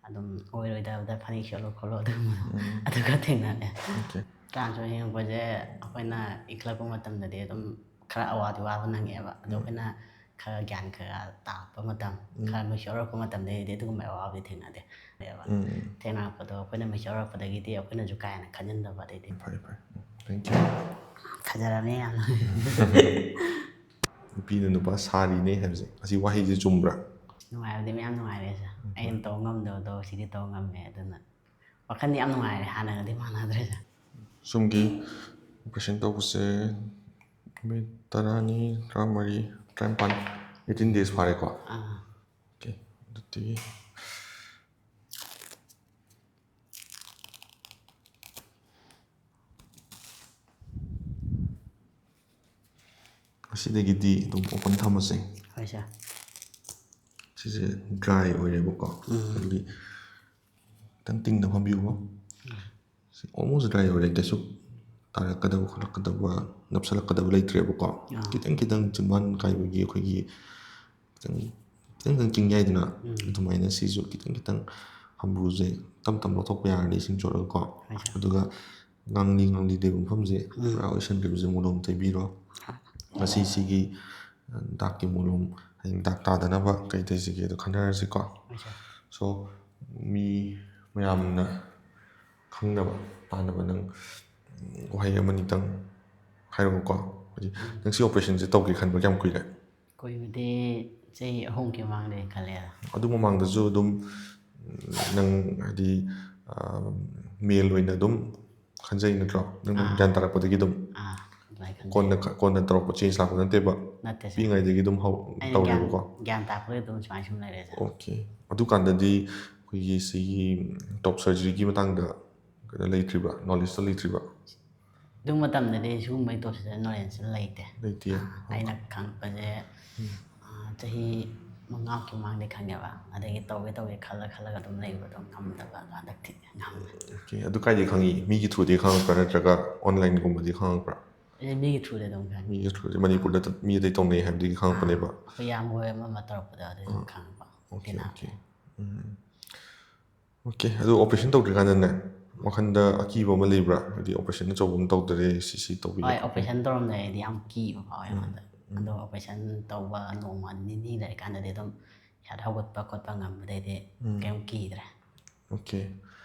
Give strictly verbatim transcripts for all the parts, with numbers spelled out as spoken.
ꯑꯗꯨꯝ ꯑꯣꯏꯔꯣꯏꯗꯕꯗ ꯐꯅꯦꯛ ꯁꯦꯠꯂꯣ ꯈꯣꯠꯂꯣ ꯑꯗꯨꯒꯨꯝꯕ ꯑꯗꯨꯒ ꯊꯦꯡꯅꯔꯦ꯫ Transfer ꯌꯦꯡꯉꯛꯄꯁꯦ ꯑꯩꯈꯣꯏꯅ ꯏꯟꯈꯠꯂꯛꯄ ꯃꯇꯝꯗꯗꯤ ꯑꯗꯨꯝ ꯈꯔ ꯑꯋꯥꯗꯤ ꯋꯥꯕ ꯅꯪꯉꯦꯕ, ꯑꯗꯣ ꯑꯩꯈꯣꯏꯅ ꯈꯔ ꯒ꯭ꯌꯥꯟ ꯈꯔ ꯇꯥꯔꯛꯄ ꯃꯇꯝ, ꯈꯔ mature ꯑꯣꯏꯔꯛꯄ ꯃꯇꯝꯗꯩꯗꯤ ꯑꯗꯨꯒꯨꯝꯕ ꯑꯋꯥꯕꯗꯤ ꯊꯦꯡꯅꯗꯦ꯫ ꯊꯦꯡꯅꯔꯛꯄꯗꯣ ꯑꯩꯈꯣꯏꯅ mature ꯑꯣꯏꯔꯛꯄꯗꯒꯤꯗꯤ ꯑꯩꯈꯣꯏꯅꯁꯨ ꯀꯥ ꯍꯦꯟꯅ ꯈꯟꯖꯤꯟꯗꯕ ꯑꯗꯩꯗꯤ꯫ ꯐꯔꯦ ꯐꯔꯦ, thank you꯫ ꯐꯖꯔꯝꯃꯦ ꯌꯥꯝꯅ꯫ ꯅꯨꯄꯤꯅ ꯅꯨꯄꯥ ꯁꯥꯔꯤꯅꯦ ꯍꯥꯏꯕꯁꯦ, ꯑꯁꯤ ꯋꯥꯍꯩꯁꯦ ꯆꯨꯝꯕ꯭ꯔꯥ? ꯅꯨꯡꯉꯥꯏꯕꯗꯤ ꯃꯌꯥꯝ ꯅꯨꯡꯉꯥꯏꯔꯦ ꯁꯥꯔ꯫ ꯑꯩꯅ ꯇꯧ ꯉꯝꯗꯕꯗꯣ ꯁꯤꯗꯤ ꯇꯧ ꯉꯝꯃꯦ, ꯑꯗꯨꯅ ꯋꯥꯈꯜꯗꯤ ꯌꯥꯝ ꯅꯨꯡꯉꯥꯏꯔꯦ, ꯍꯥꯟꯅꯒꯗꯤ ꯃꯥꯟꯅꯗ꯭ꯔꯦ ꯁꯥꯔ꯫ ꯁꯣꯝꯒꯤ operation ꯇꯧꯕꯁꯦ ꯅꯨꯃꯤꯠ ꯇꯔꯥꯅꯤ, ꯇꯔꯥꯃꯔꯤ, ꯇꯔꯥꯅꯤꯄꯥꯟ, eighteen days ꯐꯥꯔꯦꯀꯣ? ꯑꯥ꯫ Okay, ꯑꯗꯨꯗꯤ ꯉꯁꯤꯗꯒꯤꯗꯤ ꯑꯗꯨꯝ open ꯊꯝꯃꯁꯦ꯫ ꯍꯣꯏ ꯁꯥꯔ꯫ ꯁꯤꯁꯦ dry ꯑꯣꯏꯔꯦꯕꯀꯣ꯫ ꯑꯗꯨꯒꯤ ꯈꯤꯇꯪ ꯇꯤꯡꯅ ꯐꯝꯕꯤꯌꯨꯀꯣ꯫ ꯁꯤ almost dry ꯑꯣꯏꯔꯦ, ꯀꯩꯁꯨ ꯇꯥꯔꯛꯀꯗꯕ ꯈꯣꯠꯂꯛꯀꯗꯕ, ꯅꯞꯁꯜꯂꯛꯀꯗꯕ ꯂꯩꯇ꯭ꯔꯦꯕꯀꯣ꯫ ꯑꯥ꯫ ꯈꯤꯇꯪ ꯈꯤꯇꯪ ꯆꯤꯟꯕꯥꯟ ꯀꯥꯏꯕꯒꯤ ꯑꯩꯈꯣꯏꯒꯤ ꯈꯤꯇꯪ ꯈꯤꯇꯪ ꯈꯤꯇꯪ ꯆꯤꯡ ꯌꯥꯏꯗꯅ, ꯑꯗꯨꯃꯥꯏꯅ ꯁꯤꯁꯨ ꯈꯤꯇꯪ ꯈꯤꯇꯪ ꯍꯝꯕ꯭꯭ꯔꯨꯁꯦ ꯇꯞ ꯇꯞꯅ ꯂꯧꯊꯣꯛꯄ ꯌꯥꯔꯗꯤ ꯏꯁꯤꯡ ꯆꯣꯠꯂꯒꯀꯣ꯫ ꯍꯣꯏ ꯁꯥꯔ꯫ ꯑꯗꯨꯒ ꯉꯥꯡꯂꯤ ꯉꯥꯡꯂꯤ ꯂꯩꯕ ꯃꯐꯝꯁꯦ ꯄꯨꯔꯥ ꯑꯣꯏꯁꯟꯕꯤꯕꯁꯦ ꯃꯣꯂꯣꯝ ꯇꯩꯕꯤꯔꯣ꯫ ꯉꯁꯤ ꯁꯤꯒꯤ ꯗꯥꯛꯀꯤ ꯃꯣꯂꯣꯝ, ꯍꯌꯦꯡ ꯗꯥꯛ ꯇꯥꯗꯅꯕ ꯀꯩ ꯇꯩꯁꯤꯒꯦꯗꯣ ꯈꯟꯅꯔꯁꯤꯀꯣ꯫ ꯍꯣꯏ ꯁꯥꯔ꯫ So, ꯃꯤ ꯃꯌꯥꯝꯅ ꯈꯪꯅꯕ ꯇꯥꯅꯕ ꯅꯪ ꯋꯥꯍꯩ ꯑꯃꯅꯤꯇꯪ ꯍꯥꯏꯔꯛꯎꯀꯣ꯫ ꯍꯥꯏꯗꯤ ꯅꯪ ꯁꯤ operationꯁꯦ ꯇꯧꯒꯦ ꯈꯟꯕ ꯀꯌꯥꯝ ꯀꯨꯏꯔꯦ? ꯀꯨꯏꯕꯗꯤ ꯆꯍꯤ ꯑꯍꯨꯝꯒꯤ ꯃꯃꯥꯡꯗꯒꯤ ꯈꯜꯂꯦ꯫ ꯑꯗꯨ ꯃꯃꯥꯡꯗꯁꯨ ꯑꯗꯨꯝ ꯅꯪ ꯍꯥꯏꯗꯤ, ꯑ, male ꯑꯣꯏꯅ ꯑꯗꯨꯝ ꯈꯟꯖꯩ ꯅꯠꯇ꯭ꯔꯣ? ꯅꯪ ꯑꯥ꯫ ꯒ꯭ꯌꯥꯟ ꯇꯥꯔꯛꯄꯗꯒꯤ ꯑꯗꯨꯝ? ꯑꯥ, ꯑꯗꯨꯃꯥꯏꯅ ꯈꯟꯖꯩ꯫ ꯀꯣꯟꯅ, ꯀꯣꯟꯅ ꯇꯧꯔꯛꯄ, change ꯂꯥꯛꯄ ꯅꯠꯇꯦꯕ? ꯅꯠꯇꯦ ꯁꯥꯔ꯫ ꯄꯤꯛꯏꯉꯩꯗꯒꯤ ꯑꯗꯨꯝ ꯍꯧ-, ꯑꯩꯅ ꯒ꯭ꯌꯥꯟ, ꯇꯧꯔꯦꯕꯀꯣ? ꯒ꯭ꯌꯥꯟ ꯇꯥꯔꯛꯄꯗꯒꯤ ꯑꯗꯨꯝ ꯁꯨꯃꯥꯏꯅ ꯁꯨꯝ ꯂꯩꯔꯦ ꯁꯥꯔ꯫ Okay꯫ ꯑꯗꯨꯀꯥꯟꯗꯗꯤ ꯑꯩꯈꯣꯏꯒꯤ ꯁꯤꯒꯤ top surgeryꯒꯤ ꯃꯇꯥꯡꯗ ꯀꯩꯅꯣ ꯂꯩꯇ꯭ꯔꯤꯕ, knowledgeꯇꯣ ꯂꯩꯇ꯭ꯔꯤꯕ? ꯑꯗꯨ ꯃꯇꯝꯗꯗꯤ ꯁꯤꯒꯨꯝꯕꯒꯤ top surgery knowledgeꯁꯦ ꯂꯩꯇꯦ꯫ ꯂꯩꯇꯦ꯫ ꯑꯥ, ꯑꯩꯅ ꯈꯪꯉꯛꯄꯁꯦ, ꯑꯥ, ꯆꯍꯤ ꯃꯉꯥꯃꯨꯛꯀꯤ ꯃꯃꯥꯡꯗꯒꯤ ꯈꯪꯉꯦꯕ꯫ ꯑꯗꯒꯤ ꯇꯧꯒꯦ ꯇꯧꯒꯦ ꯈꯜꯂ ꯈꯜꯂꯒ ꯑꯗꯨꯝ ꯂꯩꯕꯗꯣ ꯉꯝꯗꯕ, ꯑꯗꯣ ꯍꯟꯗꯛꯇꯤ ꯉꯝꯃꯦ꯫ Okay꯫ ꯑꯗꯨ ꯀꯥꯏꯗꯒꯤ ꯈꯪꯉꯤ? ꯃꯤꯒꯤ throughꯗꯒꯤ ꯈꯪꯉꯛꯄ꯭ꯔꯥ ꯅꯠꯇ꯭ꯔꯒ onlineꯒꯨꯝꯕꯗꯒꯤ ꯈꯪꯉꯛꯄ꯭ꯔꯥ? ꯑꯩꯁꯦ ꯃꯤꯒꯤ throughꯗ ꯑꯗꯨꯝ ꯈꯪꯉꯦ꯫ ꯃꯤꯒꯤ throughꯗꯒꯤ, ꯃꯅꯤꯄꯨꯔꯗ ꯃꯤꯗ ꯇꯧꯅꯩ ꯍꯥꯏꯕꯗꯒꯤ ꯈꯪꯉꯛꯄꯅꯦꯕ? ꯑꯩꯈꯣꯏ ꯏꯌꯥꯝꯕ ꯍꯣꯏ ꯑꯃ ꯑꯃ ꯇꯧꯔꯛꯄꯗ ꯑꯗꯨꯗꯒꯤ ꯑꯗꯨꯝ ꯈꯪꯉꯛꯄ꯫ Okay, ꯊꯦꯡꯅ- okay꯫ ꯎꯝ꯫ ꯑꯣꯀꯦ, ꯑꯗꯨ ꯑꯣꯄꯔꯦꯁꯟ ꯇꯧꯗ꯭ꯔꯤꯀꯥꯟꯗꯅꯦ, ꯋꯥꯈꯟꯗ ꯑꯀꯤꯕ ꯑꯃ ꯂꯩꯕ꯭ꯔꯥ? ꯍꯥꯏꯗꯤ ꯑꯣꯄꯔꯦꯁꯟ ꯑꯆꯧꯕ ꯑꯃ ꯇꯧꯗꯣꯔꯦ, ꯁꯤ ꯁꯤ ꯇꯧꯕ ꯍꯣꯏ, ꯌꯥꯏ꯫ ꯑꯣꯄꯔꯦꯁꯟ ꯇꯧꯔꯝꯗꯥꯏꯗꯤ ꯌꯥꯝ ꯀꯤꯕ ꯐꯥꯎꯋꯦ ꯎꯝ, ꯑꯩꯉꯣꯟꯗ꯫ ꯎꯝ꯫ ꯑꯗꯣ ꯑꯣꯄꯔꯦꯁꯟ ꯇꯧꯕ ꯅꯣꯡꯃ ꯅꯤꯅꯤ ꯂꯩꯔꯀꯥꯟꯗꯗꯤ ꯑꯗꯨꯝ ꯏꯁꯥꯗ ꯍꯧꯒꯠꯄ ꯈꯣꯠꯄ ꯉꯝꯕꯗꯩꯗꯤ ꯎꯝ꯫ ꯀꯩꯝ ꯀꯤꯗ꯭ꯔꯦ꯫ ꯑꯣꯀꯦ,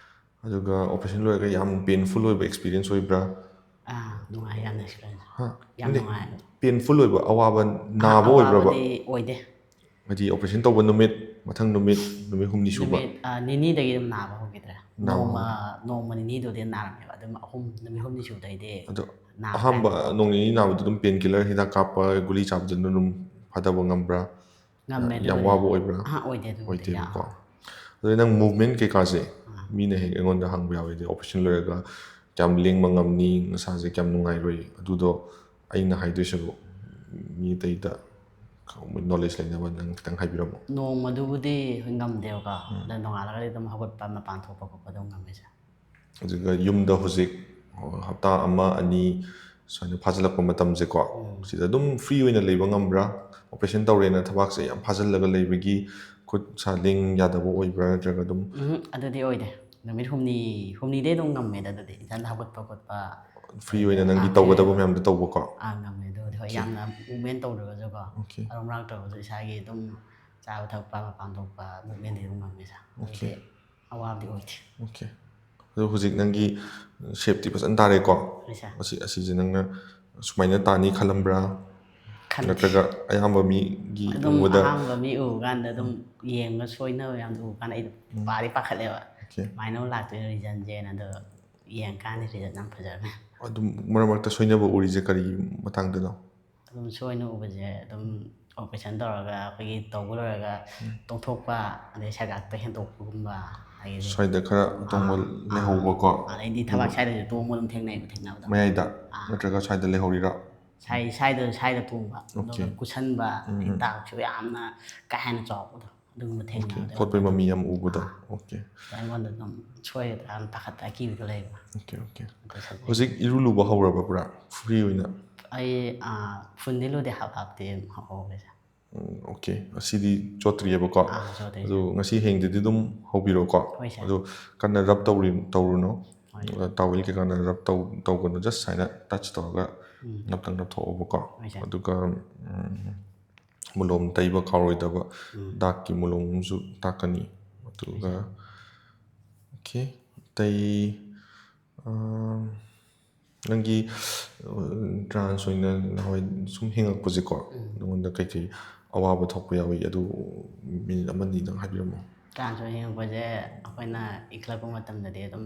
ꯑꯗꯨꯒ ꯑꯣꯄꯔꯦꯁꯟ ꯂꯣꯏꯔꯒ ꯌꯥꯝ ꯄꯦꯟꯐꯨꯜ ꯑꯣꯏꯕ ꯑꯦꯛꯁꯄꯤꯔꯤꯌꯦꯟꯁ ꯑꯣꯏꯕ꯭ꯔꯥ? ꯑꯥ, ꯅꯨꯡꯉꯥꯏ, ꯌꯥꯝꯅ ꯑꯦꯛꯁꯄꯤꯔꯤꯌꯟꯁ꯫ ꯍꯥ? ꯌꯥꯝ ꯅꯠꯇꯦ, ꯅꯨꯡꯉꯥꯏ꯫ ꯄꯦꯟꯐꯨꯜ ꯑꯣꯏꯕ, ꯑꯋꯥꯕ, ꯅꯥꯕ ꯑꯣꯏꯕ꯭ꯔꯕ? ꯑꯋꯥꯕꯗꯤ ꯑꯣꯏꯗꯦ꯫ ꯍꯥꯏꯗꯤ ꯑꯣꯄꯔꯦꯁꯟ ꯇꯧꯕ ꯅꯨꯃꯤꯠ, ꯃꯊꯪ ꯅꯨꯃꯤꯠ, ꯅꯨꯃꯤꯠ ꯍꯨꯝꯅꯤ ꯁꯨꯕ? ꯅꯨꯃꯤꯠ ꯑꯥ, ꯅꯤꯅꯤꯗꯒꯤ ꯑꯗꯨꯝ ꯅꯥꯕ ꯍꯧꯈꯤꯗ꯭ꯔꯦ꯫ ꯅꯥꯕ ꯅꯣꯡꯃ ꯍꯧꯈꯤꯗ꯭ꯔꯦ꯫ ꯅꯣꯡꯃ ꯅꯤꯅꯤꯗꯨꯗꯤ ꯅꯥꯔꯝꯃꯦꯕ, ꯑꯗꯨꯝ ꯑꯍꯨꯝ, ꯅꯨꯃꯤꯠ ꯍꯨꯝꯅꯤ ꯁꯨꯕꯗꯩꯗꯤ ꯑꯗꯣ ꯅꯥꯕ ꯑꯍꯥꯟꯕ ꯀꯥꯏꯅ ꯅꯣꯡ ꯅꯤꯅꯤ ꯅꯥꯕꯗ ꯑꯗꯨꯝ ꯄꯦꯟ ꯀꯤꯂꯔ ꯍꯤꯗꯥꯛ ꯀꯥꯞꯄ, ꯒꯨꯂꯤ ꯆꯥꯕꯗꯨꯅ ꯑꯗꯨꯝ ꯐꯥꯗꯕ ꯉꯝꯕ꯭ꯔꯥ? ꯉꯝꯃꯦ꯫ ꯌꯥꯝ ꯑꯗꯨꯕꯨꯗꯤ ꯋꯥꯕ ꯑꯣꯏꯕ꯭ꯔꯥ? ꯑꯍꯥ, ꯑꯣꯏꯗꯦ ꯑꯗꯨꯕꯨꯗꯤ꯫ ꯑꯣꯏꯗꯦꯕꯀꯣ꯫ ꯌꯥꯝ ꯑꯗꯨꯗꯤ ꯅꯪ ꯃꯨꯚꯃꯦꯟ ꯀꯩꯀꯥꯁꯦ ꯑꯥ꯫ ꯃꯤꯅ ꯍꯦꯛ ꯑꯩꯉꯣꯟꯗ ꯍꯪꯕ ꯌꯥꯎꯋꯦ, ꯍꯥꯏꯗꯤ ꯑꯣꯄꯔꯦꯁꯟ ꯂꯣꯏꯔꯒ ꯀꯌꯥꯝ ꯂꯦꯡꯕ ꯉꯝꯅꯤ, ꯅꯁꯥꯁꯦ ꯀꯌꯥꯝ ꯅꯨꯡꯉꯥꯏꯔꯣꯏ, ꯑꯗꯨꯗꯣ ꯑꯩꯅ ꯍꯥꯏꯗꯣꯏꯁꯤꯕꯨ ꯃꯤ ꯑꯇꯩꯗ ꯅꯣꯂꯦꯖ ꯂꯩꯅꯕ ꯅꯪ ꯈꯤꯇꯪ ꯍꯥꯏꯕꯤꯔꯝꯃꯣ꯫ ꯅꯣꯡꯃꯗꯨꯕꯨꯗꯤ ꯍꯣꯏ ꯉꯝꯗꯦꯕꯀꯣ꯫ ꯎꯝ꯫ ꯑꯗ ꯅꯣꯡꯉꯥꯜꯂꯒꯗꯤ ꯑꯗꯨꯝ ꯍꯧꯒꯠꯄ, ꯃꯄꯥꯟ ꯊꯣꯛꯄ ꯈꯣꯠꯄ ꯑꯗꯨꯝ ꯉꯝꯃꯦ ꯁꯥꯔ꯫ ꯑꯗꯨꯒ ꯌꯨꯝꯗ ꯍꯧꯖꯤꯛ ꯍꯞꯇꯥ ꯑꯃ ꯑꯅꯤ ꯁꯨꯃꯥꯏꯅ ꯐꯥꯖꯤꯜꯂꯛꯄ ꯃꯇꯝꯁꯦꯀꯣ, ꯎꯝ꯫ ꯁꯤꯗ ꯑꯗꯨꯝ ꯐ꯭ꯔꯤ ꯑꯣꯏꯅ ꯂꯩꯕ ꯉꯝꯕ꯭ꯔꯥ? ꯑꯣꯄꯔꯦꯁꯟ ꯇꯧꯔꯦꯅ ꯊꯕꯥꯛꯁꯦ ꯌꯥꯝ ꯐꯥꯖꯤꯜꯂꯒ ꯂꯩꯕꯒꯤ ꯈꯨꯠ ꯁꯥ ꯂꯦꯡ ꯌꯥꯗꯕ ꯑꯣꯏꯕ꯭ꯔꯥ, ꯅꯠꯇ꯭ꯔꯒ ꯑꯗꯨꯝ? ꯎꯝ, ꯑꯗꯨꯗꯤ ꯑꯣꯏꯗꯦ꯫ ꯅꯨꯃꯤꯠ ꯍꯨꯝꯅꯤ, ꯍꯨꯝꯅꯤꯗꯩ ꯑꯗꯨꯝ ꯉꯝꯃꯦꯗ꯫ ꯑꯗꯨꯗꯤ ꯏꯊꯟꯗ ꯍꯧꯒꯠꯄ ꯈꯣꯠꯄ ꯐ꯭ꯔꯤ ꯑꯣꯏꯅ ꯅꯪꯒꯤ ꯑꯥ, ꯇꯧꯒꯗꯕ ꯃꯌꯥꯝꯗꯣ ꯇꯧꯕꯀꯣ? ꯑꯥ, ꯉꯝꯃꯦ꯫ ꯑꯗꯨꯕꯨꯗꯤ ꯍꯣꯏ, ꯑꯣꯀꯦ꯫ ꯌꯥꯝꯅ ꯃꯨꯚꯃꯦꯟ ꯇꯧꯗ꯭ꯔꯒꯁꯨꯀꯣ, ꯑꯣꯀꯦ꯫ ꯑꯔꯨꯝ ꯑꯔꯥꯛ ꯇꯧꯔꯒꯁꯨ ꯏꯁꯥꯒꯤ ꯑꯗꯨꯝ ꯆꯥꯕ ꯊꯛꯄ, ꯃꯄꯥꯟ ꯊꯣꯛꯄ, ꯃꯨꯚꯃꯦꯟꯗꯤ ꯑꯗꯨꯝ ꯉꯝꯃꯦ ꯁꯥꯔ꯫ ꯑꯣꯀꯦ꯫ ꯑꯗꯨꯗꯤ ꯑꯋꯥꯕꯗꯤ ꯑꯣꯏꯗꯦ꯫ ꯑꯣꯀꯦ꯫ ꯑꯗꯣ ꯍꯧꯖꯤꯛ ꯅꯪꯒꯤ ꯁꯦꯞꯇꯤ ꯐꯖꯅ ꯇꯥꯔꯦꯀꯣ? ꯍꯣꯏ ꯁꯥꯔ꯫ ꯑꯁꯤ, ꯑꯁꯤꯁꯦ ꯅꯪꯅ ꯁꯨꯃꯥꯏꯅ ꯇꯥꯅꯤ ꯈꯜꯂꯝꯕ꯭ꯔꯥ? ꯈꯟꯗꯦ꯫ ꯅꯠꯇ꯭ꯔꯒ ꯑꯌꯥꯝꯕ ꯃꯤꯒꯤ ꯑꯗꯨꯝ ꯎꯕꯗ? ꯑꯍꯥꯡꯕ ꯃꯤ ꯎꯕ ꯀꯥꯟꯗ ꯑꯗꯨꯝ ꯌꯦꯡꯉ ꯁꯣꯏꯅꯕ ꯌꯥꯝ ꯎꯕ ꯀꯥꯟꯗ ꯑꯩ ꯎꯝ꯫ ꯄꯥꯗꯤ ꯄꯥꯈꯠꯂꯦꯕ꯫ ꯑꯣꯀꯦ꯫ ꯀꯃꯥꯏꯅ ꯂꯥꯛꯇꯣꯏꯅꯣ ꯔꯤꯖꯟꯁꯦꯅ, ꯑꯗꯣ ꯌꯦꯡꯀꯥꯟꯗ ꯔꯤꯖꯟ ꯌꯥꯝ ꯐꯖꯔꯝꯃꯦ꯫ ꯑꯗꯨꯝ ꯃꯔꯛ ꯃꯔꯛꯇ ꯁꯣꯏꯅꯕ ꯎꯔꯤꯁꯦ ꯀꯔꯤ ꯃꯇꯥꯡꯗꯅꯣ? ꯑꯗꯨꯝ ꯁꯣꯏꯅ ꯎꯕꯁꯦ ꯑꯗꯨꯝ ꯑꯣꯄꯔꯦꯁꯟ ꯇꯧꯔꯒ ꯑꯩꯈꯣꯏꯒꯤ ꯇꯧꯕ ꯂꯣꯏꯔꯒ ꯎꯝ꯫ ꯇꯣꯛꯊꯣꯛꯄ, ꯑꯗꯩ ꯁꯥꯏꯒꯥꯛꯇ ꯍꯦꯟꯗꯣꯛꯄꯒꯨꯝꯕ, ꯑꯗꯒꯤꯗꯤ ꯁ꯭ꯋꯥꯏꯗ ꯈꯔ ꯇꯣꯡꯕ ꯑꯥ, ꯂꯩꯍꯧꯕꯀꯣ? ꯑꯥ, ꯑꯗꯩꯗꯤ ꯊꯕꯥꯛ ꯁ꯭ꯋꯥꯏꯗꯁꯨ ꯇꯣꯡꯕ ꯑꯗꯨꯝ ꯊꯦꯡꯅꯩꯕ, ꯊꯦꯡꯅꯕꯗ꯫ ꯃꯌꯥꯏꯗ? ꯑꯥ꯫ ꯅꯠꯇ꯭ꯔꯒ ꯁ꯭ꯋꯥꯏꯗ ꯂꯩꯍꯧꯔꯤꯔꯣ? ꯁꯥꯏ-, ꯁ꯭ꯋꯥꯏꯗ, ꯁ꯭ꯋꯥꯏꯗ ꯇꯣꯡꯕ, ꯑꯗꯨꯒ ꯑꯣꯀꯦ꯫ ꯀꯨꯁꯟꯕ, ꯎꯝ, ꯑꯗꯩ ꯎꯝ꯫ ꯇꯥꯔꯛꯁꯨ ꯌꯥꯝꯅ ꯀꯥ ꯍꯦꯟꯅ ꯆꯥꯎꯕꯗꯣ, ꯑꯗꯨꯒꯨꯝꯕ ꯑꯣꯀꯦ꯫ ꯊꯦꯡꯅꯕꯗ ꯈꯣꯠꯄꯩ ꯑꯩꯉꯣꯟꯗ ꯃꯃꯤ ꯑꯗꯨꯝ, ꯌꯥꯝ ꯎꯕꯗꯣ? ꯑꯥ, ꯑꯣꯀꯦ꯫ ꯑꯩꯉꯣꯟꯗ ꯑꯗꯨꯝ ꯁꯣꯏꯒꯗ꯭ꯔꯥꯅ ꯄꯥꯈꯠꯄ, ꯑꯀꯤꯕꯗꯣ ꯂꯩꯕ꯫ Okay, okay. ꯑꯗꯨ ꯁꯕꯖꯦꯛ ꯍꯧꯖꯤꯛ ꯏꯔꯨ ꯂꯨꯕ ꯍꯧꯔꯕ ꯄꯨꯔꯥ ꯐ꯭ꯔꯤ ꯑꯣꯏꯅ? ꯑꯩ, ꯑꯥ, ꯐꯨꯜꯗꯤ ꯂꯨꯗꯦ, ꯍꯥꯞ ꯍꯥꯞꯇꯤ ꯑꯗꯨꯝ ꯍꯧꯔꯦ ꯁꯥꯔ꯫ ꯑꯣꯀꯦ, ꯑꯁꯤꯗꯤ ꯆꯣꯠꯇ꯭ꯔꯤꯑꯕꯀꯣ꯫ ꯑꯥ, ꯆꯣꯠꯇ꯭ꯔꯤ, ꯑꯗꯨ ꯉꯁꯤ ꯍꯌꯦꯡꯗꯗꯤ ꯑꯗꯨꯝ ꯍꯧꯕꯤꯔꯣꯀꯣ꯫ ꯍꯣꯏ, ꯁꯥꯔ꯫ ꯑꯗꯨ ꯀꯟꯅ ꯔꯕ ꯇꯧꯔꯤ ꯇꯧꯔꯨꯅꯣ꯫ ꯍꯣꯏ꯫ ꯇꯥꯋꯦꯜ ꯀꯩꯀꯥꯅ ꯔꯕ ꯇꯧ ꯇꯧꯒꯅꯨ꯫ ꯖꯁ ꯁꯨꯃꯥꯏꯅ ꯇꯆ ꯇꯧꯔꯒ ꯎꯝ꯫ ꯅꯞꯇꯪ ꯅꯞꯊꯣꯛꯑꯣꯕꯀꯣ꯫ ꯍꯣꯏ, ꯁꯥꯔ꯫ ꯑꯗꯨꯒ ꯎꯝ, ꯃꯣꯂꯣꯝ ꯇꯩꯕ ꯀꯥꯎꯔꯣꯏꯗꯕ ꯎꯝ꯫ ꯗꯥꯛꯀꯤ ꯃꯣꯂꯣꯝ ꯑꯃꯁꯨ ꯇꯥꯛꯀꯅꯤ꯫ ꯑꯗꯨꯒ ꯑꯣꯀꯦ, ꯑꯇꯩ ꯑꯥ, ꯅꯪꯒꯤ ꯇ꯭ꯔꯥꯟꯁ ꯑꯣꯏꯅ ꯅꯍꯥꯟꯋꯥꯏ ꯁꯨꯝ ꯍꯤꯡꯉꯛꯄꯁꯦꯀꯣ, ꯎꯝ꯫ ꯅꯉꯣꯟꯗ ꯀꯩꯀꯩ ꯑꯋꯥꯕ ꯊꯣꯛꯄ ꯌꯥꯎꯏ? ꯑꯗꯨ ꯃꯤꯅꯤꯠ ꯑꯃꯅꯤꯗꯪ ꯍꯥꯏꯕꯤꯔꯝꯃꯣ꯫ ꯇ꯭ꯔꯥꯟꯁ ꯑꯣꯏꯅ ꯍꯤꯡꯉꯛꯄꯁꯦ ꯑꯩꯈꯣꯏꯅ ꯏꯟꯈꯠꯂꯛꯄ ꯃꯇꯝꯗꯗꯤ ꯑꯗꯨꯝ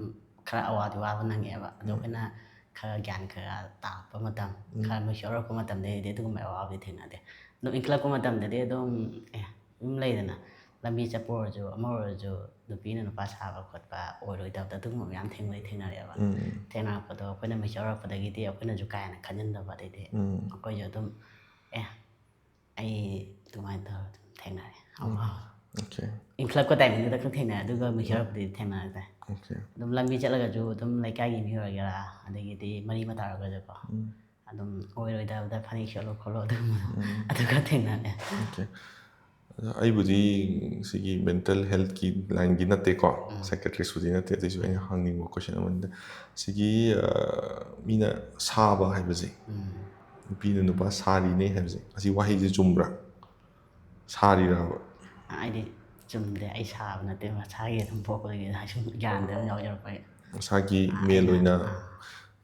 ꯈꯔ ꯑꯋꯥꯗꯤ ꯋꯥꯕ ꯅꯪꯉꯛꯑꯦꯕ꯫ ꯑꯗꯣ ꯎꯝ꯫ ꯑꯩꯈꯣꯏꯅ ꯈꯔ ꯒ꯭ꯌꯥꯟ ꯈꯔ ꯇꯥꯔꯛꯄ ꯃꯇꯝ, ꯎꯝ꯫ ꯈꯔ ꯃꯦꯆ꯭ꯌꯣꯔ ꯑꯣꯏꯔꯛꯄ ꯃꯇꯝꯗꯗꯤ ꯑꯗꯨꯒꯨꯝꯕ ꯑꯋꯥꯕꯗꯤ ꯊꯦꯡꯅꯗꯦ꯫ ꯑꯗꯨꯝ ꯏꯟꯈꯠꯂꯛꯄ ꯃꯇꯝꯗꯗꯤ ꯑꯗꯨꯝ, ꯑꯦ, ꯑꯗꯨꯝ ꯂꯩꯗꯅ, ꯂꯝꯕꯤ ꯆꯠꯄ ꯑꯣꯏꯔꯁꯨ, ꯑꯃ ꯑꯣꯏꯔꯁꯨ, ꯅꯨꯄꯤꯅ ꯅꯨꯄꯥ ꯁꯥꯕ ꯈꯣꯠꯄ ꯑꯣꯏꯔꯣꯏꯗꯕꯗ ꯑꯗꯨꯒꯨꯝꯕ ꯃꯌꯥꯝ ꯊꯦꯡꯅꯩ ꯊꯦꯡꯅꯔꯛꯑꯦꯕ꯫ ꯎꯝ꯫ ꯊꯦꯡꯅꯔꯛꯄꯗꯣ ꯑꯩꯈꯣꯏꯅ ꯃꯦꯆ꯭ꯌꯣꯔ ꯑꯣꯏꯔꯛꯄꯗꯒꯤꯗꯤ ꯑꯩꯈꯣꯏꯅꯁꯨ ꯀꯥ ꯍꯦꯟꯅ ꯈꯟꯖꯤꯟꯗꯕ, ꯑꯗꯩꯗꯤ ꯎꯝ꯫ ꯑꯩꯈꯣꯏꯁꯨ ꯑꯗꯨꯝ, ꯑꯦ, ꯑꯩ ꯑꯗꯨꯃꯥꯏꯅ ꯇꯧꯔ ꯑꯗꯨꯝ ꯊꯦꯡꯅꯔꯦ꯫ ꯎꯝ꯫ ꯑꯣꯀꯦ꯫ ꯏꯟꯈꯠꯂꯛꯄ ꯇꯥꯏꯃꯤꯡꯗꯨꯗ ꯈꯛ ꯊꯦꯡꯅꯔꯦ, ꯑꯗꯨꯒ ꯃꯦꯆ꯭ꯌꯣꯔ ꯑꯣꯏꯔꯛꯄꯗꯤ ꯊꯦꯡꯅꯔꯛꯇ꯭ꯔꯦ꯫ ꯑꯣꯀꯦ꯫ ꯑꯗꯨꯝ ꯂꯝꯕꯤ ꯆꯠꯂꯒꯁꯨ ꯑꯗꯨꯝ ꯂꯩꯀꯥꯏꯒꯤ ꯃꯤ ꯑꯣꯏꯒꯦꯔꯥ, ꯑꯗꯒꯤꯗꯤ ꯃꯔꯤ ꯃꯇꯥ ꯑꯣꯏꯔꯒꯁꯨꯀꯣ, ꯎꯝ꯫ ꯑꯗꯨꯝ ꯑꯣꯏꯔꯣꯏꯗꯕꯗ ꯐꯅꯦꯛ ꯁꯦꯠꯂꯣ ꯈꯣꯠꯂꯣ ꯑꯗꯨꯒꯨꯝꯕꯗꯣ ꯎꯝ꯫ ꯑꯗꯨꯒ ꯊꯦꯡꯅꯔꯦ꯫ ꯑꯣꯀꯦ꯫ ꯑꯗꯣ ꯑꯩꯕꯨꯗꯤ ꯁꯤꯒꯤ ꯃꯦꯟꯇꯦꯜ ꯍꯦꯜꯠꯀꯤ ꯂꯥꯏꯟꯒꯤ ꯅꯠꯇꯦꯀꯣ, ꯎꯝ꯫ ꯁꯥꯏꯀꯦꯇ꯭ꯔꯤꯁꯄꯨꯗꯤ ꯅꯠꯇꯦ, ꯑꯗꯨꯏꯁꯨ ꯑꯩꯅ ꯍꯪꯅꯤꯡꯕ ꯀꯣꯏꯁꯟ ꯑꯃꯅꯤꯗ, ꯁꯤꯒꯤ ꯑ, ꯃꯤꯅ ꯁꯥꯕ ꯍꯥꯏꯕꯁꯦ, ꯎꯝ꯫ ꯅꯨꯄꯤꯅ ꯅꯨꯄꯥ ꯁꯥꯔꯤꯅꯦ ꯍꯥꯏꯕꯁꯦ, ꯑꯁꯤ ꯋꯥꯍꯩꯁꯦ ꯆꯨꯝꯕ꯭ꯔꯥ? ꯁꯥꯔꯤꯔꯕ? ꯑꯩꯗꯤ ꯆꯨꯝꯗꯦ, ꯑꯩ ꯁꯥꯕ ꯅꯠꯇꯦ, ꯃꯁꯥꯒꯤ ꯑꯗꯨꯝ ꯄꯣꯛꯄꯗꯒꯤ ꯁꯨꯝ ꯒ꯭ꯌꯥꯟꯗ ꯑꯗꯨꯝ ꯌꯥꯎꯖꯔꯛꯄꯒꯤ꯫ ꯃꯁꯥꯒꯤ ꯑꯥ, ꯃꯦꯜ ꯑꯩꯅ, ꯑꯣꯏꯅ, ꯑꯥ꯫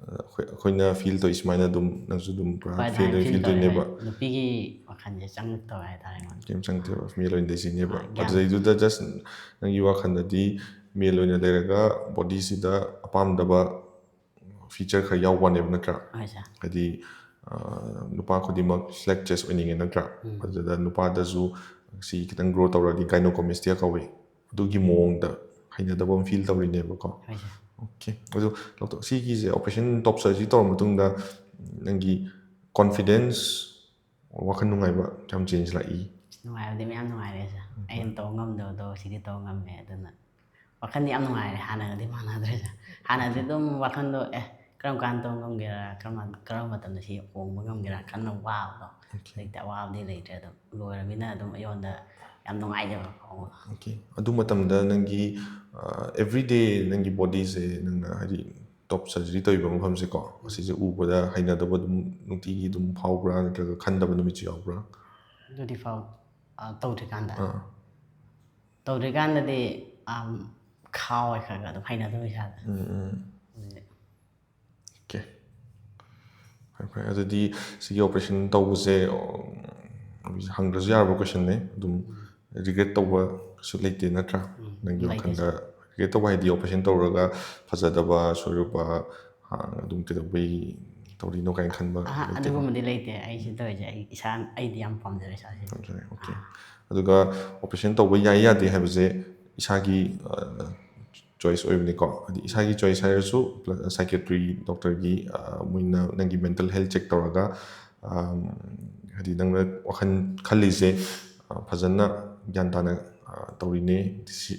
ꯑ, ꯑꯩꯈꯣꯏ ꯑꯩꯈꯣꯏꯅ ꯐꯤꯜ ꯇꯧꯔꯤ ꯁꯨꯃꯥꯏꯅ ꯑꯗꯨꯝ ꯅꯪꯁꯨ ꯑꯗꯨꯝ ꯄꯨꯔꯥ ꯍꯣꯏ, ꯐꯤꯜ ꯑꯗꯨꯃꯥꯏꯅ ꯐꯤꯜ ꯐꯤꯜ ꯇꯧꯋꯦ꯫ ꯇꯧꯔꯤꯅꯦꯕ꯫ ꯍꯣꯏ, ꯅꯨꯄꯤꯒꯤ ꯋꯥꯈꯜꯁꯦ ꯆꯪꯉꯛꯇꯕ ꯍꯥꯏꯇꯥꯔꯦ ꯑꯩꯉꯣꯟꯗ꯫ ꯀꯩꯝ ꯆꯪꯗꯦꯕ, ꯃꯦꯜ ꯑꯣꯏꯅ ꯂꯩꯖꯩꯅꯦꯕ꯫ ꯑꯥ, ꯒ꯭ꯌꯥꯟ ꯑꯗꯨꯗꯩꯗꯨꯗ ꯖꯁ ꯅꯪꯒꯤ ꯋꯥꯈꯜꯗꯗꯤ ꯃꯦꯜ ꯑꯣꯏꯅ ꯂꯩꯔꯒ ꯕꯣꯗꯤꯁꯤꯗ ꯑꯄꯥꯝꯗꯕ ꯐꯤꯆꯔ ꯈꯔ ꯌꯥꯎꯕꯅꯦꯕ, ꯅꯠꯇ꯭ꯔꯥ? ꯍꯣꯏ, ꯁꯥꯔ꯫ ꯍꯥꯏꯗꯤ, ꯑ, ꯅꯨꯄꯥ ꯈꯨꯗꯤꯡꯃꯛ ꯐ꯭ꯂꯦꯠ ꯆꯦꯁ ꯑꯣꯏꯅꯤꯡꯉꯦ, ꯅꯠꯇ꯭ꯔꯥ? ꯎꯝ꯫ ꯑꯗꯨꯗ ꯅꯨꯄꯥꯗꯁꯨ ꯁꯤ ꯈꯤꯇꯪ ꯒ꯭ꯔꯣ ꯇꯧꯔꯗꯤ ꯒꯥꯏꯅꯣꯀꯣꯃꯦꯁꯇꯤꯌꯥ ꯀꯧꯋꯦ꯫ ꯑꯗꯨꯒꯤ ꯃꯑꯣꯡꯗ ꯍꯩꯅꯗꯕ ꯑꯃ ꯐꯤꯜ ꯇꯧꯔꯤꯅꯦꯕꯀꯣ꯫ ꯍꯣꯏ, ꯁꯥꯔ꯫ ꯑꯣꯀꯦ꯫ ꯑꯗꯨ ꯂꯧꯊꯣꯛ-, ꯁꯤꯒꯤꯁꯦ ꯑꯣꯄꯔꯦꯁꯟ ꯇꯣꯞ ꯁꯔꯖꯔꯤ ꯇꯧꯔ ꯃꯇꯨꯡꯗ ꯅꯪꯒꯤ ꯀꯣꯟꯐꯤꯗꯦꯟꯁ, ꯋꯥꯈꯜ ꯅꯨꯡꯉꯥꯏꯕ ꯀꯌꯥꯝ ꯆꯦꯟꯖ ꯂꯥꯛꯏ? ꯅꯨꯡꯉꯥꯏꯕꯗꯤ ꯃꯌꯥꯝ ꯅꯨꯡꯉꯥꯏꯔꯦ, ꯁꯥꯔ꯫ ꯎꯝ꯫ ꯑꯩꯅ ꯇꯧ ꯉꯝꯗꯕꯗꯣ ꯁꯤꯗꯤ ꯇꯧ ꯉꯝꯃꯦ, ꯑꯗꯨꯅ ꯋꯥꯈꯜꯗꯤ ꯌꯥꯝ ꯅꯨꯡꯉꯥꯏꯔꯦ, ꯍꯥꯟꯅꯒꯗꯤ ꯃꯥꯟꯅꯗ꯭ꯔꯦ, ꯁꯥꯔ꯫ ꯍꯥꯟꯅꯗꯤ ꯑꯗꯨꯝ ꯋꯥꯈꯜꯗꯣ, ꯑꯦ, ꯀꯔꯝ ꯀꯥꯟꯗ ꯇꯧꯕ ꯉꯝꯒꯦꯔꯥ, ꯀꯔꯝ ꯀꯥꯟ-, ꯀꯔꯝꯕ ꯃꯇꯝꯗ ꯁꯤ ꯍꯣꯡꯕ ꯉꯝꯒꯦꯔꯥ ꯈꯟꯅ ꯋꯥꯕꯗꯣ꯫ ꯍꯧꯖꯤꯛꯇꯤ ꯑꯋꯥꯕꯗꯤ ꯂꯩꯇ꯭ꯔꯦ, ꯑꯗꯨꯝ ꯂꯣꯏꯔꯕꯅꯤꯅ ꯑꯗꯨꯝ ꯑꯩꯉꯣꯟꯗ ꯌꯥꯝ ꯅꯨꯡꯉꯥꯏꯖꯕ ꯐꯥꯎꯕ꯫ ꯑꯣꯀꯦ꯫ ꯑꯗꯨ ꯃꯇꯝꯗ ꯅꯪꯒꯤ ꯑꯦꯕ꯭ꯔꯤꯗꯦ ꯅꯪꯒꯤ ꯕꯣꯗꯤꯁꯦ, ꯅꯪꯅ ꯍꯥꯏꯗꯤ ꯇꯣꯞ ꯁꯔꯖꯔꯤ ꯇꯧꯔꯤꯕ ꯃꯐꯝꯁꯦꯀꯣ, ꯑꯁꯤꯁꯦ ꯎꯕꯗ ꯍꯩꯅꯗꯕ ꯑꯗꯨꯝ ꯅꯨꯡꯇꯤꯒꯤ ꯑꯗꯨꯝ ꯐꯥꯎꯕ꯭ꯔꯥ, ꯅꯠꯇ꯭ꯔꯒ ꯈꯟꯗꯕ ꯅꯨꯃꯤꯠꯁꯨ ꯌꯥꯎꯕ꯭ꯔꯥ? ꯑꯗꯨꯗꯤ ꯐꯥꯎ ꯑ, ꯇꯧꯗ꯭ꯔꯤꯀꯥꯟꯗ ꯑꯥ ꯇꯧꯗ꯭ꯔꯤꯀꯥꯟꯗꯗꯤ ꯑꯝ, ꯈꯥꯎꯋꯦ ꯈꯔ ꯈꯔ ꯑꯗꯨꯝ ꯍꯩꯅꯗꯕ ꯏꯁꯥꯗ꯫ ꯎꯝ ꯎꯝ ꯑꯗꯨꯗꯤ ꯑꯣꯀꯦ꯫ ꯐꯔꯦ ꯐꯔꯦ꯫ ꯑꯗꯨꯗꯤ ꯁꯤꯒꯤ ꯑꯣꯄꯔꯦꯁꯟ ꯇꯧꯕꯁꯦ, ꯎꯝ, ꯍꯪꯗ꯭ꯔꯁꯨ ꯌꯥꯔꯕ ꯀꯣꯏꯁꯟꯅꯦ꯫ ꯑꯗꯨꯝ ꯔꯤꯒ꯭ꯔꯦꯠ ꯇꯧꯕ ꯀꯩꯁꯨ ꯂꯩꯇꯦ ꯅꯠꯇ꯭ꯔꯥ? ꯎꯝ, ꯅꯪꯒꯤ ꯂꯩꯇꯦ, ꯋꯥꯈꯜꯗ ꯔꯤꯒ꯭ꯔꯦꯠ ꯇꯧꯕ ꯍꯥꯏꯗꯤ ꯑꯣꯄꯔꯦꯁꯟ ꯇꯧꯔꯒ ꯐꯖꯗꯕ ꯁꯣꯏꯔꯨꯕ, ꯑ, ꯑꯗꯨꯝ ꯀꯩꯗꯧꯕꯩ ꯇꯧꯔꯤꯅꯣ ꯀꯥꯏꯅ ꯈꯟꯕ ꯑꯍ, ꯂꯩꯇꯦꯀꯣ? ꯑꯗꯨꯒꯨꯝꯕꯗꯤ ꯂꯩꯇꯦ꯫ ꯑꯩ ꯁꯤ ꯇꯧꯔꯤꯁꯦ ꯑꯩ ꯏꯁꯥ, ꯑꯩꯗꯤ ꯌꯥꯝ ꯄꯥꯝꯖꯔꯦ ꯏꯁꯥꯁꯦ꯫ ꯊꯝꯖꯔꯦ꯫ ꯑꯣꯀꯦ꯫ ꯑꯗꯨꯒ ꯑꯣꯄꯔꯦꯁꯟ ꯇꯧꯕ ꯌꯥꯏ ꯌꯥꯗꯦ ꯍꯥꯏꯕꯁꯦ ꯏꯁꯥꯒꯤ ꯆꯣꯏꯁ ꯑꯣꯏꯕꯅꯤꯀꯣ꯫ ꯍꯥꯏꯗꯤ ꯏꯁꯥꯒꯤ ꯆꯣꯏꯁ ꯍꯥꯏꯔꯁꯨ, ꯁꯥꯏꯀꯦꯇ꯭ꯔꯤ ꯗꯣꯛꯇꯔꯒꯤ ꯃꯣꯏꯅ ꯅꯪꯒꯤ ꯃꯦꯟꯇꯦꯜ ꯍꯦꯜꯊ ꯆꯦꯛ ꯇꯧꯔꯒ, ꯑꯝ, ꯍꯥꯏꯗꯤ ꯅꯪꯅ ꯋꯥꯈꯜ ꯈꯜꯂꯤꯁꯦ, ꯑ, ꯐꯖꯅ ꯒ꯭ꯌꯥꯟ ꯇꯥꯅ, ꯑ, ꯇꯧꯔꯤꯅꯦ,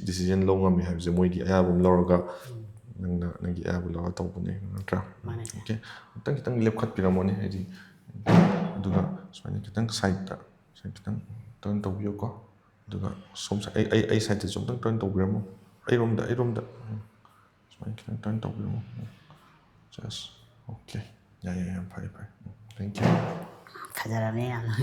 ꯗꯤꯁꯤꯖꯟ ꯂꯧ ꯉꯝꯃꯦ ꯍꯥꯏꯕꯁꯦ ꯃꯣꯏꯒꯤ ꯑꯌꯥꯕ ꯑꯃ ꯂꯧꯔꯒ ꯅꯪꯅ ꯅꯪꯒꯤ ꯑꯌꯥꯕ ꯂꯧꯔꯒ ꯇꯧꯕꯅꯦ, ꯅꯠꯇ꯭ꯔꯥ? ꯃꯥꯅꯦ꯫ ꯑꯣꯀꯦ꯫ ꯑꯃꯨꯛꯇꯪ ꯈꯤꯇꯪ ꯂꯦꯞꯈꯠꯄꯤꯔꯝꯃꯣꯅꯦ, ꯍꯥꯏꯗꯤ ꯑꯗꯨꯒ ꯁꯨꯃꯥꯏꯅ ꯈꯤꯇꯪ ꯁꯥꯏꯗꯇ ꯁꯨꯃꯥꯏꯅ ꯈꯤꯇꯪ ꯇꯔꯟ ꯇꯧꯕꯤꯌꯨꯀꯣ꯫ ꯑꯗꯨꯒ ꯁꯣꯝ ꯁꯥꯏ-, ꯑꯩ, ꯑꯩ, ꯑꯩ ꯁꯥꯏꯗꯇꯁꯨ ꯑꯃꯨꯛꯇꯪ ꯇꯔꯟ ꯇꯧꯕꯤꯔꯝꯃꯣ꯫ ꯑꯩꯔꯣꯝꯗ, ꯑꯩꯔꯣꯝꯗ꯫ ꯎꯝ꯫ ꯁꯨꯃꯥꯏꯅ ꯈꯤꯇꯪ ꯇꯔꯟ ꯇꯧꯕꯤꯔꯝꯃꯣ꯫ ꯖꯁ꯫ ꯑꯣꯀꯦ꯫ ꯌꯥꯏ, ꯌꯥꯏ, ꯌꯥꯝ ꯐꯔꯦ, ꯐꯔꯦ꯫ ꯎꯝ, thank you꯫ ꯐꯖꯔꯕꯅꯦ ꯌꯥꯝꯅ꯫